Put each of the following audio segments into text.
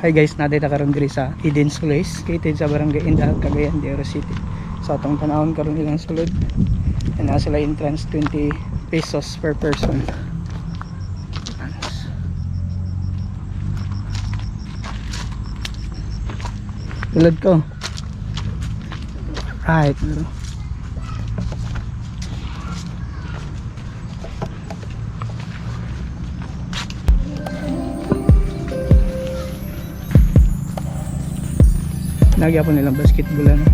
Hi guys, naa ta karon diri sa Eden Solis, located sa Barangay Indahag, Cagayan de Oro City. So atong tanawon karon ilang sulod. And naa sila entrance, 20 pesos per person. Tulad ko. Right. Nagyapon nilang basketball, ano.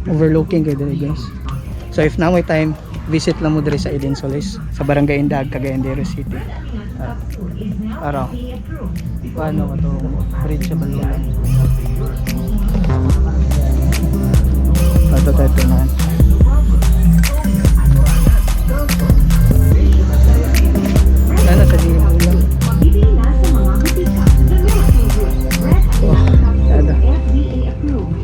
Overlooking kay diri, guys. So if naa moy time, visit lang mo diri sa Eden Solis sa Barangay Indahag, Cagayan de Oro City. Araw. Paano ka to bridge sa Balulang? Ato tayo tunahan. Ano sa di ulam? Mabibili na sa mga botika. The Miracle Root. Red Oh, Alignado Capsule. Sada. FDA approved.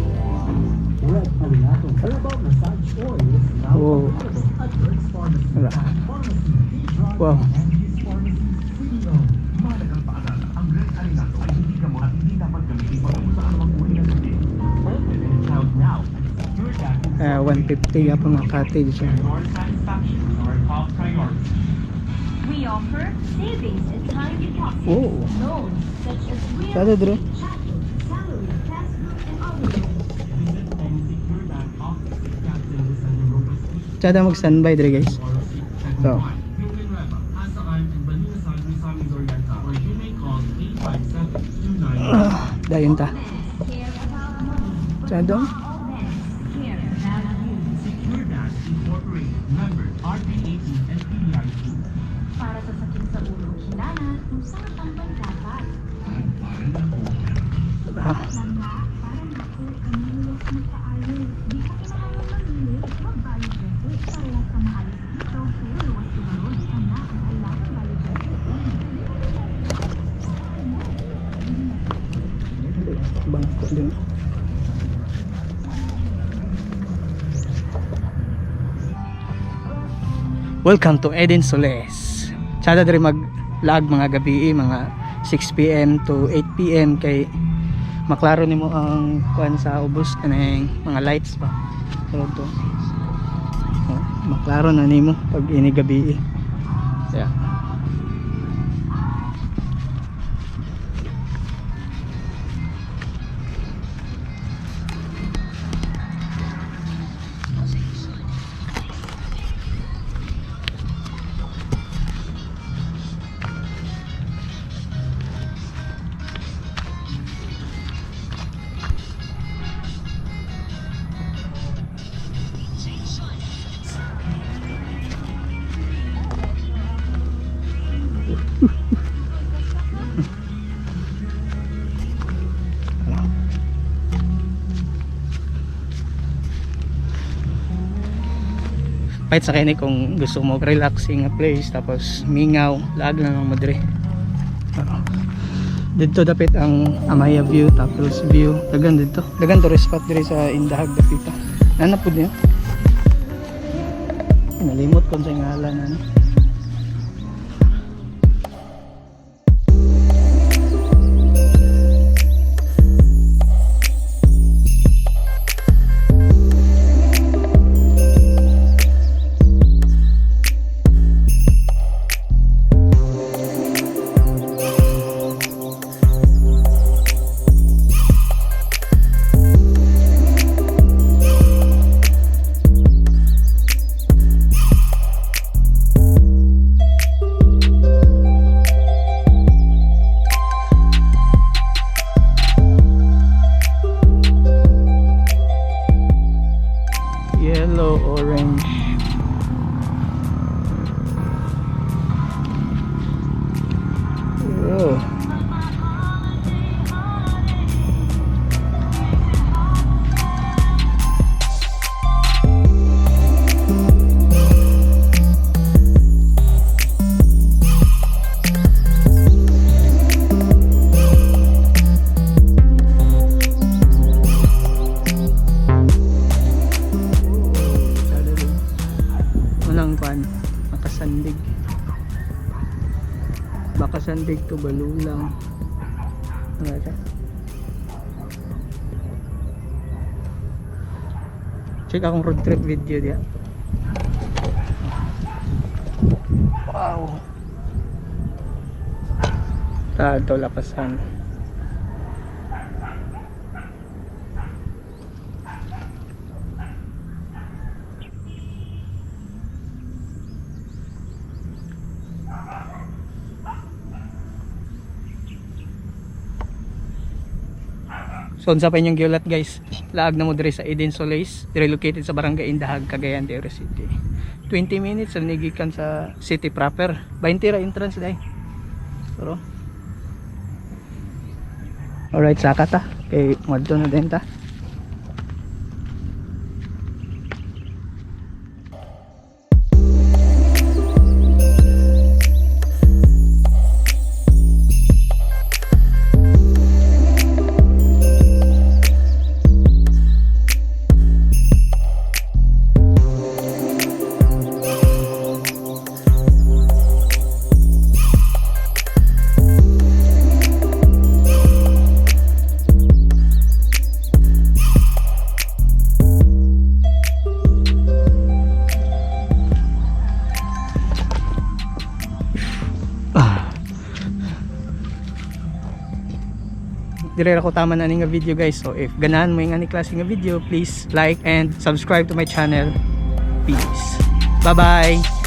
Red Aliato Herbal Massage Oil is now Oh. available at Eric's Pharmacy, Wala. Pharmacy, P-Drug, and His Pharmacy, CDO. Mahalagang paalala, ang Red Alignado ay hindi gamot at hindi dapat gamitin panggamot sa anumang uri ng sakit. Open an account now at Secure Bank 150 yapon nga cottage siya. Your satisfaction is our top priority. We offer savings and time deposits. Oh. Loans such as real Sada dre. estate, chattel, salary, passbook, and other loans. Visit any Secure Bank office in Captain Lisandro Lopez Street, Tsada mag standby dre, guys. Oro City, So. Villanueva, Asaan, and Balingasag, Misamis Oriental, or you may call 857-29. Dayon ta. Banks care about money, but Tsada. Not all banks care about you. Secure Bank Incorporated, member RP18 and PDIC. Para sa sakit sa ulo, kilala kung saan ang dapat. Langga, para nako, kamilos magkaayo. Di ka kinahanglan mamili, mag-Biogesic. Parehas ka maalis dito, pero luwas tumalon. Kana ang I love Biogesic. Bangko din. Welcome to Eden Soles. Tsada diri maglaag mga gabi, mga 6 PM to 8 PM kay maklaro nimo ang kuan sa ubos, kanang mga lights ba. Pero to. Oh, maklaro na nimo pag ini gabi. Yeah. Pahit sa kini kung gusto mo relaxing nga place tapos mingaw, laag lang ang mo diri. Oo. Dito dapit ang Amaya View, Tapos View. Dagan dito. Dagan tourist spot diri sa Indahag dapita. Nana pud niyo. Nalimot ko sa ngalan ano. Yellow, orange. Oh. Unang kwan, makasandig. Makasandig to balulang. Ano ba siya? Check akong road trip video diya. Wow. Tato lapasan. So unsa pa inyong giulat, guys? Laag na mo diri sa Eden Solis, diri located sa Barangay Indahag, Cagayan de Oro City. 20 minutes ang gikan sa city proper. 20 ra entrance dai. Pero alright, saka ta kay ngadto na din ta. Dire ra ko tama na ni nga video, guys. So if ganahan mo yung ani klase nga video, please like and subscribe to my channel. Peace. Bye bye.